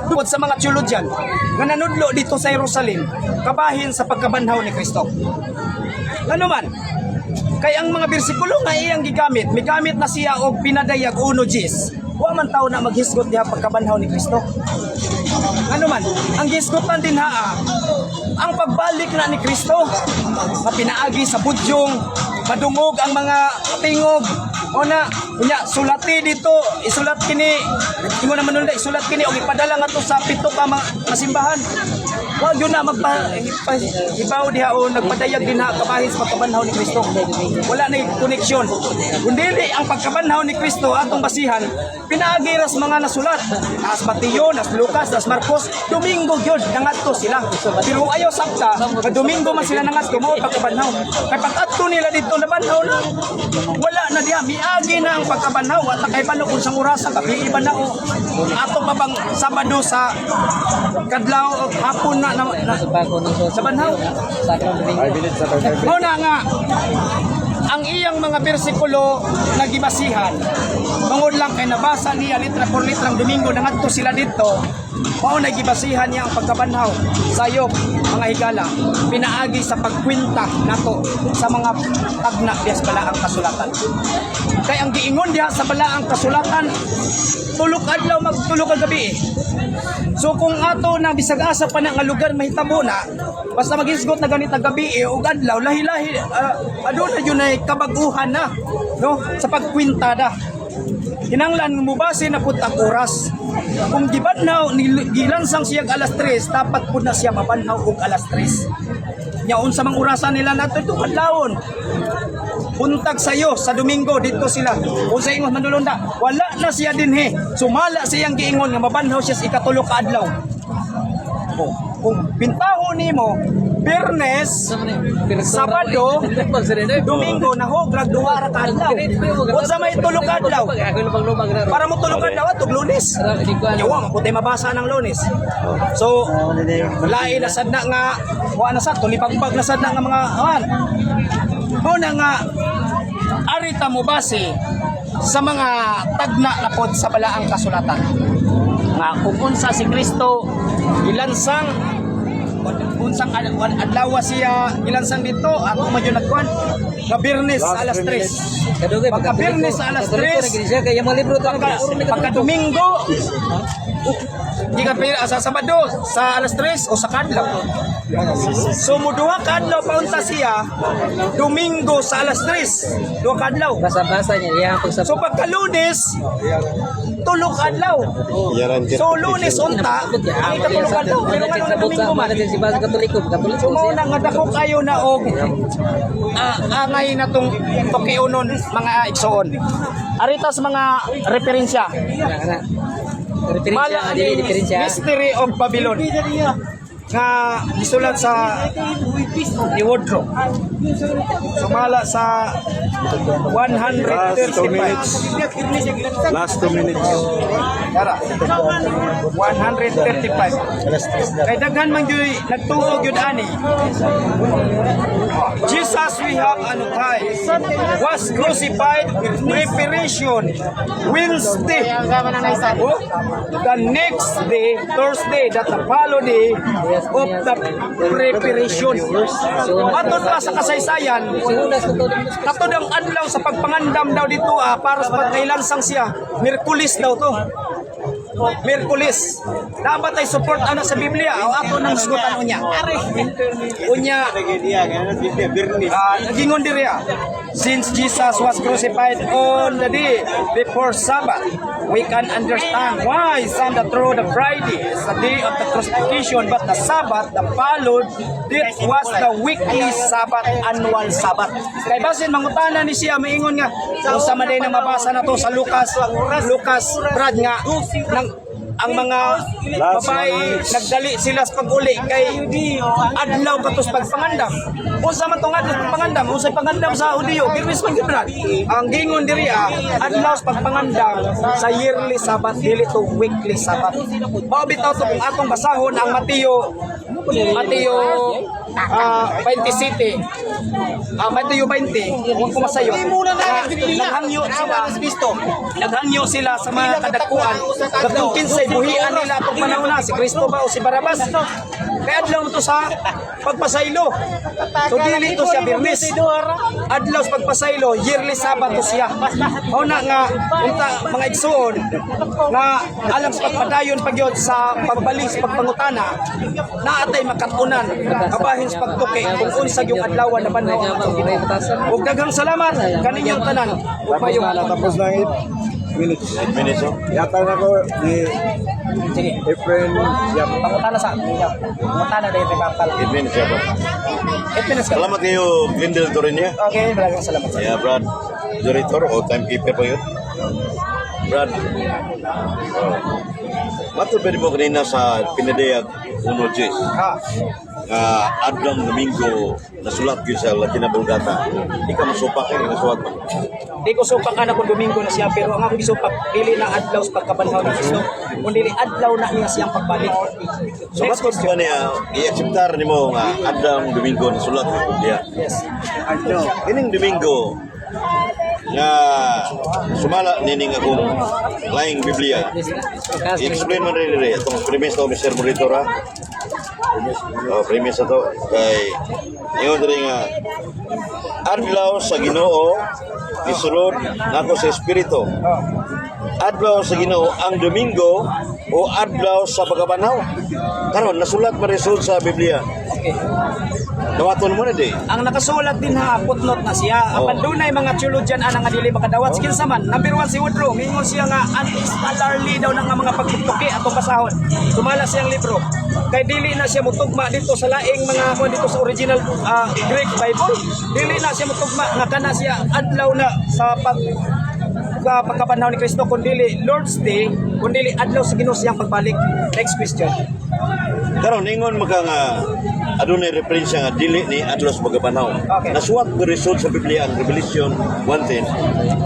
Tungod sa mga theologian nga nanudlo dito sa Jerusalem kabahin sa pagkabanhaw ni Kristo. Ano man, kay ang mga bersikulo nga iyang gigamit, migamit na siya og pinadayag uno Jis. Wa man tao na maghisgot diha pagkabanhaw ni Kristo. Ano man, ang gisgutan din ha, ang pagbalik na ni Kristo, nga pinaagi sa budyong, madungog ang mga tingog, o na, unya, sulati dito, isulat kini, ingon naman nila, isulat kini, o ipadala nga to sa pito ka mga masimbahan. Wag yun na magpa ibaw diha o nagpadayag din ha kabahin sa pagkabanhaw ni Kristo. Wala na koneksyon. Kung dili ang pagkabanhaw ni Kristo atong basihan, pinaagi ra sa mga nasulat. Nas Mateo, nas Lucas, nas Marcos, Domingo gyud nangadto sila. Pero ayaw sabta, nga Domingo man sila nangadto mao pagkabanhaw. Kay pag-adto nila dito nabanhaw na. Wala na diha, miagi na ang pagkabanhaw at nakahibalo kung sang orasa gabi iba na o ato pa bang Sabado sa kadlaw o hapon na, na, na sa banhaw. Mao na nga ang iyang mga bersikulo na gibasihan tungod lang kay nabasa niya litra por litrang Domingo nangadto sila dito, mao na gibasihan niya ang pagkabanhaw. Sayop, mga higala, pinaagi sa pagkwenta nato sa mga tagna diha sa balaang kasulatan, kay ang giingon diha sa balaang kasulatan, tulok adlaw magtulok ang gabi eh. So kung ato na bisag asa pa na nga lugar mahitabo na, basta maghisgot na ganit ang gabi eh, ug adlaw lahi-lahi, aduna yun ay kabaguhan na, no, sa pagkwinta da. Kinanglan mubase na pud ang oras. Kung gibanhaw gilansang siya alas 3, dapat pud na siya mabanhaw og alas 3. Nya unsa mang orasan nila nato ito kadlawon. Buntag sayo sa Domingo dito sila. Unsa ingon manulunda, wala na siya dinhi. Sumala siyang giingon nga mabanhaw siya sa ikatulo ka adlaw. Oh, kung bintaho nimo Biyernes, Sabado, Domingo nahograg duha ra ka adlaw. Unsa may tulo ka adlaw? Para mo tulo ka adlaw atog Lunes. Yawa man pud mabasa ng Lunes. So lain na sad na nga wa na sad tulibagbag na sad na nga mga awan. Mao na nga arita mo base sa mga tagna na pod sa balaang kasulatan. Nga kung unsa si Kristo gilansang, unsang adlaw siya gilansang dito, ako man yun nagkuan nga Biyernes alas 3. Pagka Biyernes alas 3, Kaya mga libro to. Pagka Domingo gikan pa sa Sabado sa alas 3 o sa kadlaw. So muduha ka adlaw paunta siya Domingo sa alas 3, duha ka adlaw. Basa-basa niya iya ang So pagka Lunes, tulo ka adlaw. So Lunes unta, ang ikatulo ka adlaw, pero nga nung Domingo man. Si Basa Katoliko, Katoliko. So mao na nga dako kayo na og angay na tong tukiunon, mga igsoon. Arita sa mga referensya. Referensya, Mala dili ang referensya. Mystery of Babylon nga gisulat sa ni Woodrow. Sumala sa Last 2 135. minutes. Last 2 minutes. Tara. 135. Kay daghan man gyud nagtuo gyud ani. Jesus we have annotated was crucified preparation Wednesday. Oh, the next day, Thursday, that the follow day of the preparation. Matod pa sa kasaysayan, katod ang adlaw sa pagpangandam daw dito para sa pagkailansang siya, Miyerkules daw to. Miyerkules. Dapat ay support ana sa Biblia o ato nang hisgutan unya. Unya, gingon diri. Since Jesus was crucified on the day before Sabbath, we can understand why some that through the Friday is the day of the crucifixion, but the Sabbath that followed, this was the weekly Sabbath, annual Sabbath. Kay basin mangutana ni siya, maingon nga unsa man day na mabasa na to sa Lucas, Lucas Brad, nga nang ang mga babae nagdali sila sa pag-uli kay adlaw katos pagpangandam. Unsa man tong adlaw sa pagpangandam? Unsay pangandam sa Hudiyo? Biyernes man gyud, Brad. Ang gingon diri adlaw sa pagpangandam sa yearly Sabbath, dili to weekly Sabbath. Mao bitaw to kung atong basahon ang Mateo Mateo 27, Mateo 20, kung kumasayo. Naghangyo sila. Naghangyo sila sa mga kadakuan. Katong kinsay Buhian nila atong panahon na si Kristo ba o si Barabas. Kay adlaw to sa pagpasaylo. So dili to siya Biyernes. Adlaw sa pagpasaylo, yearly Sabbath to siya. Mao na nga unta, mga igsuon, nga alang sa pagpadayon pagyod sa pagbalik sa pagpangutana, naatay makatunan kabahin sa pagtuki kung unsa yung adlaw na banhaw ang atong Ginoo. Ug daghang salamat kaninyong tanan. Ug mayong Tapos na 8 minutes. 8 minutes, oh. Yata na ko ni Sige. Efren Yap. Pangutana sa pangutana dahil rebuttal. 8 minutes, yeah, bro. 8 minutes ka. Salamat kayo, Glendale Torenia. Okay, maraming salamat. Yeah, Brad. Moderator o timekeeper pa yun. Brad. Oh. Matod ba mo kanina sa Pinadayag 1 Jis? Ha. Nga adlong Domingo nasulat yun sa Latina Vulgata. Di ka masupak eh, nasulat mo. Di ko supak ana kung Domingo na siya, pero ang akong gisupak dili na adlaw sa pagkabanhaw ni Kristo, kundi adlaw na niya siyang pagbalik. So Next matod question. ba niya, i-acceptar nimo nga adlong Domingo nasulat yun diya. Yes. Kining Domingo nga sumala nining akong laing Biblia. I-explain mo rin rin itong premise to, Mr. Monitor, ha? Oh, premise na to. Kay, ingon rin nga, adlaw sa Ginoo, isulod nako sa Espiritu. Adlaw sa Ginoo ang Domingo o adlaw sa pagkabanhaw. Karon nasulat pa rin sulod sa Biblia. Okay. Dawaton mo na di. Ang nakasulat din ha, footnote na siya. Apan dunay mga theologian ana nga dili makadawat. Sige sa man, number 1 si Woodrow, mingon siya nga anti-scholarly daw na nga mga pagtutuki atong basahon. Sumala siyang libro. Kay dili na siya mutugma dito sa laing mga kuan dito sa original Greek Bible. Dili na siya mutugma nga kana siya adlaw na sa pagkabanhaw ni Kristo, kundi Lord's Day, kundi adlaw sa Ginoo siyang pagbalik. Next question. Karon ingon maka nga adunay referensya nga dili ni adlaw sa pagkabanhaw. Okay. Nasuwat ko result sa Biblia ang Revelation 1:10.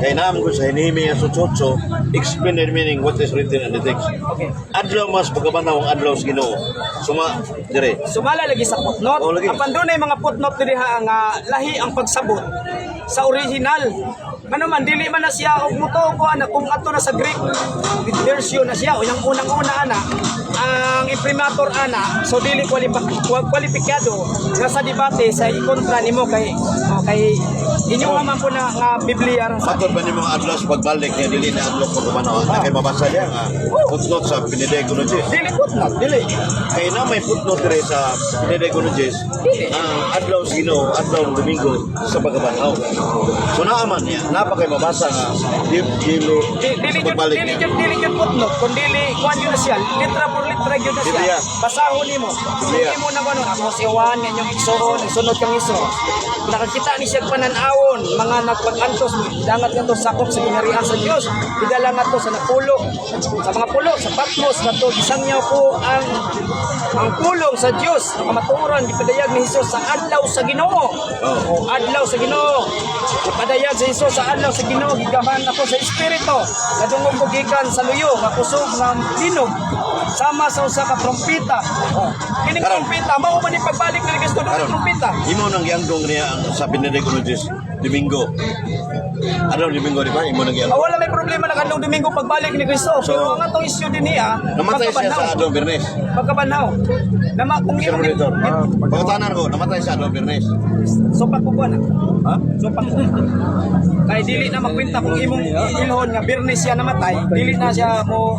Kay naam ko sa Nehemiah 8:8, explain the meaning what is written in the text. Okay. Adlaw mas pagkabanhaw ang adlaw sa Ginoo. Suma dire. Sumala lagi sa footnote. Oo, lagi. Apan dunay mga footnote diri ha nga lahi ang pagsabot sa original. Ano man dili man na siya og mutuo ko ana kung ato na sa Greek version na siya o yung unang-una ana ang imprimatur ana, so dili kwalipikado nga sa debate sa ikontra nimo kay, oh, kay inyo man po na nga Biblia ra sa Matod ba nimo ang adlaw sa pagbalik nga dili na adlaw sa pagkabanhaw? Na kay mabasa niya nga footnote sa Pinedego no Jis. Dili footnote. Dili. Kay na may footnote dire sa Pinedego no Jis ang adlaw sa Ginoo, adlaw ng Domingo sa pagkabanhaw. So naaman niya, napa kay mabasa nga dili Dili sa jud pagbalik dili niya. jud dili jud footnote, kun dili kuan yun na siya, litra por litra gyud na siya. Biblia. Basahon nimo. Biblia. Kung imo na kuno ako si Juan nga inyong igsuon, sunod kang iso. Nakakita ni siya pananawon mga nagpag-antos dangat ngadto sakop sa gingharian sa Dios. Gidala ngadto sa napulo sa mga pulo sa Patmos ngadto gisangyaw ko ang pulong sa Dios, ang kamatuoran gipadayag ni Hesus sa adlaw sa Ginoo. Oh. O adlaw sa Ginoo. Gipadayag sa Hesus sa adlaw sa Ginoo, gigaman ako sa espiritu. Nadungog ko gikan sa luyo nga kusog nga linog sama sa usa ka trompeta. Oh. Kining Karon. trompeta mao man ni pagbalik ni Kristo doon Karon, trompeta. imo nang gianggong niya ang sa Pinedego no Jis Domingo. Adlaw Domingo di ba? Imo nang Ah, gianggong. wala may problema na kadlong Domingo pagbalik ni Kristo. So, pero ang atong issue din niya, Namatay siya sa adlaw Biyernes. Pagkabanhaw. Nama kung Sir imo Monitor. Pangutanan ko, namatay siya adlaw Biyernes. Supak ko na. Ha? Supak ko. Kay dili na makwenta kung imong ilhon nga Biyernes siya namatay, dili na siya mo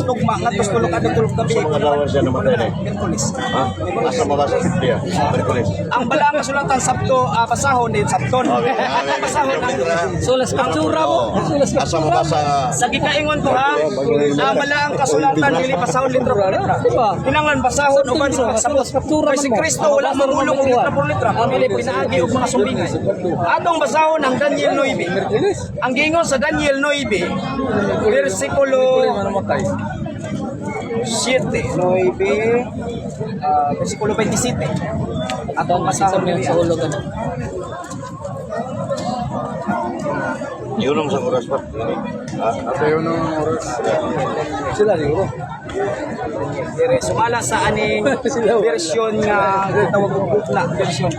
tugma ngadto sa tulog adto tulog gabi. Sa mga adlaw siya namatay na. Miyerkules. Ha? Asa mabasa sa Biblia? Merkules. Ang balaang kasulatan Sabto, basahon din Sabton. Basahon ang Sulas kaptura mo. Sulas Asa mabasa sa gikaingon ko ha, ang balaang kasulatan dili basahon litra por litra. Kinahanglan basahon uban sa pagsabot. Kay si Kristo wala mamulong og litra por litra, kundi pinaagi og mga sumbingay. Atong basahon ang Daniel 9. Ang giingon sa Daniel 9, versikulo 7, 9, versikulo 27. Atong basahon dili. Sa hulog ano. Yunong sa oras pa. Ha? Ate yun ang oras. Sila siguro. Dire sumala sa aning version nga tawag og bukla version.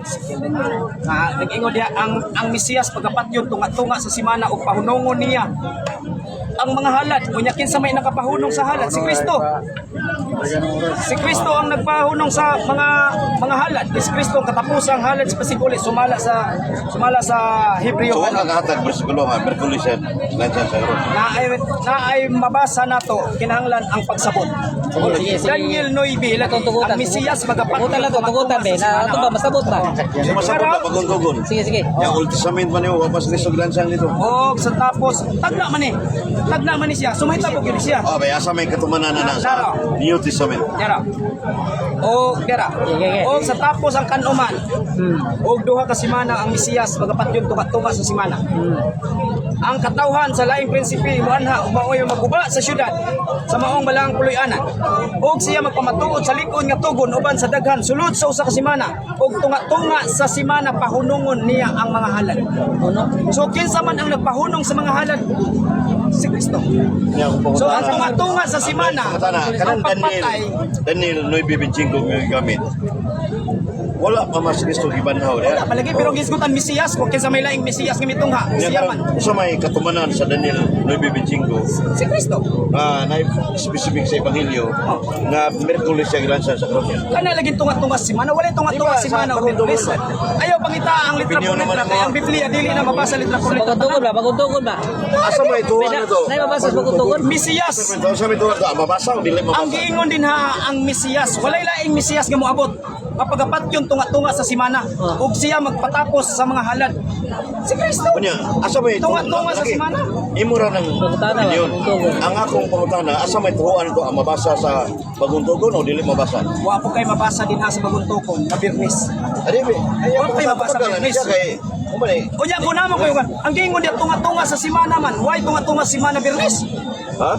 Nga nag-ingon diha ang Mesiyas pagapatyon tunga-tunga sa simana ug pahunongon niya ang mga halad. Unya, kinsa may nakapahunong sa halad? Si Kristo. Si Kristo ang nagpahunong sa mga halad. Si Kristo ang katapusang halad sa pasiguli sumala sa Hebreo. So wala kahatag bersikulo nga Merkulis yan lansan sa krus. Na ay mabasa nato, kinahanglan ang pagsabot. Sige, sige. Daniel 9 lagi, Tugutan. ang Mesiyas magapatyon Tugutan lang to, tugutan be. Na ato ba masabot ba? So masabot na bagong tugon. Sige, sige. Yang Old Testament man yun, wapas Kristo lansang dito. Og sa tapos tagna man ni. Tagna man ni siya. Sumahitabo gyud siya. Oh, bay asa may katumanan na sa New Testament? Dara. O dara. Sige, sige. Og sa tapos ang kanuman. Og 2 ka semana ang Mesiyas magapatyon tunga-tunga sa simana. Ang katawhan sa laing prinsipe muanha maoy maguba sa syudad sa maong balaang puloy-anan. Og siya magpamatuod sa likon nga tugon uban sa daghan sulod sa 1 ka semana og tunga-tunga sa simana pahunungon niya ang mga halad. Uno. So kinsa man ang nagpahunong sa mga halad? Si Kristo. So ang tunga-tunga sa simana, Pangutana, ang kanang Daniel, pagpatay, Daniel 9:25 nga gamit. Wala pa mas Kristo gibanhaw diha. wala palagi, pero gisgutan Mesiyas kung kinsa may laing Mesiyas nga mitungha, Nya siya man. karon, usa may katumanan sa Daniel 9:25 Si Kristo. nga na specific sa ebanghelyo nga Merkulis siya gilansan sa krus. Kana lagi tunga-tunga si mana, wala tunga-tunga Di ba, si mana sa o Biblia. Ayaw pangita ang litra Opinion por naman litra ako. kay ang Biblia dili na mabasa litra por litra. Bagong tugon ba? Bagong tugon ba? Asa may tuwa na to? Nay mabasa sa bagong tugon? Mesiyas. Asa may tuwa to? Mabasa o dili Ang mabasa? giingon din ha ang Mesiyas, walay laing Mesiyas nga moabot. Mapagapat yung tunga-tunga sa simana ug siya magpatapos sa mga halad. Si Kristo. Unya, asa may Tunga-tunga sa Lagi, simana. Imo ra ng Pangutana ba? opinion. Bagong tugon. Ang akong pangutana, asa may tuhuan to ang mabasa sa bagong tugon o dili mabasa? Wa po kay mabasa din ha sa bagong tukon na Biyernes. Adi be. Wa kay mabasa Biyernes. Biyernes. Kay mo ni? Unya ko naman ko ang giingon diha tunga-tunga sa simana man. Why tunga-tunga sa simana Biyernes? Ha?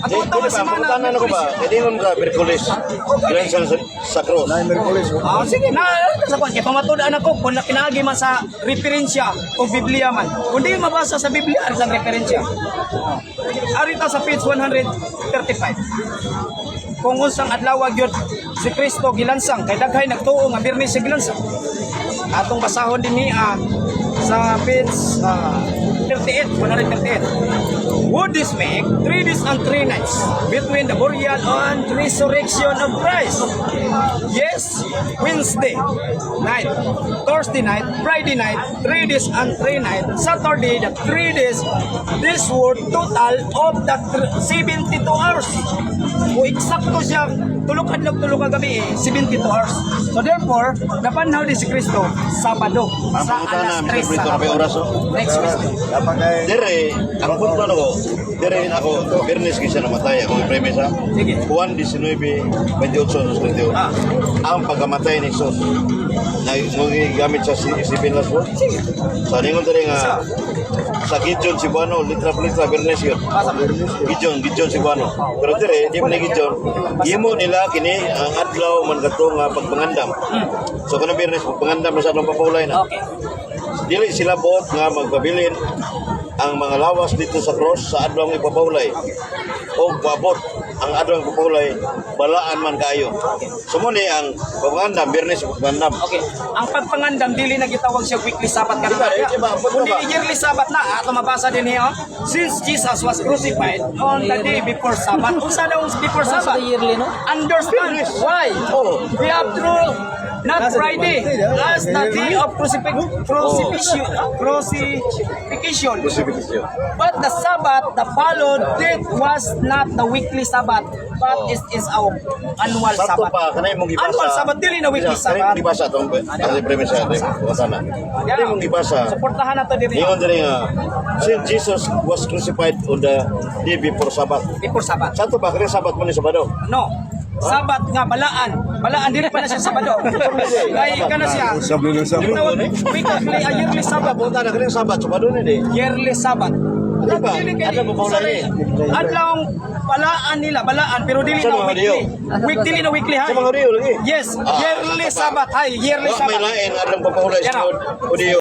Ang tunga-tunga Di sa ba, simana. pangutana na ko ba? Kay dingon ka Merkulis. Gilansan sa cross. Na Merkulis. Ah, sige. Na, sa kwan, kay pamatud-an ako kung na pinaagi man sa referensya o Biblia man. Kung di mabasa sa Biblia, ari lang referensya. Ari ta sa page 135. Kung unsang adlaw gyud si Kristo gilansang, kay daghay nagtuo nga Biyernes siya gilansang. Atong basahon din niya sa page 38, 138. Would this make 3 days and 3 nights between the burial and resurrection of Christ? Yes, Wednesday night, Thursday night, Friday night, 3 days and 3 nights, Saturday, the 3 days, this would total of the 72 hours. Kung eksakto siya, tulo ka adlaw, 2 ka gabi eh, 72 hours. So therefore, napanhaw din si Kristo, Sabado, Ang sa pangutana, alas Mr. 3 sa Brito, may hapon. oras, oh. Next Wednesday. Dapat kay Dire, ang punto na ko, dire ako, Biyernes kasi namatay ako, premise ha. Sige. Juan 19, 28, 31. Ang pagkamatay ni Jesus, na gamit sa isipin last word. Sa ningon dire nga, sa Gideon Cebuano, litra por litra, Biyernes yun. Basa. Gideon, Gideon Cebuano. Pero dire, di man ni Gideon, himo nila kini ang adlaw man kadto nga pagpangandam. So kanang Biyernes pagpangandam na sa atong papaulay na. Okay. Dili sila buot nga magpabilin ang mga lawas dito sa cross sa adlong ipapawlay o paabot ang adlong ipapawlay balaan man kaayo. So mo ni ang pagpangandam Biyernes pagpangandam. Okay. Ang pagpangandam dili na gitawag siya weekly Sabbath Diba, kanang diba, diba? Kundi yearly Sabbath na ato mabasa din niya. Since Jesus was crucified on the day before Sabbath. Unsa daw ang before Sa Sabbath? yearly no? Understand why? Oh. We have through not Friday as the day of crucifixion crucifixion. Crucifixion. But the Sabbath, the followed date was not the weekly Sabbath, but it is our annual Sakto Sabbath. pa kanay mong gibasa. Annual Sabbath dili na weekly Kanay mong Sabbath. gibasa atong ang premise sa ating pangutana. Kanay mong gibasa. Suportahan nato diri. Ingon diri nga since Jesus was crucified on the day before Sabbath. Before Sabbath. Sakto ba kanay Sabbath mo ni Sabado? No. Sabat nga balaan. Balaan dili pa na siya Sabado. Kay kana siya. Usab ni usab. Tawag weekly a yearly Sabbath. Punta na kanay Sabbath Sabado ni di. Yearly Sabbath. Di ba? Dili kay Adlaw pa sorry, paulay. adlaw balaan nila, balaan pero dili Sa na mga weekly. Rio. Week dili na weekly ha. Sa mga Rio lagi. Yes, Ah, yearly tama. Sabbath hay, yearly Wa may Sabbath. lain adlong papahulay sa Yan. Odiyo.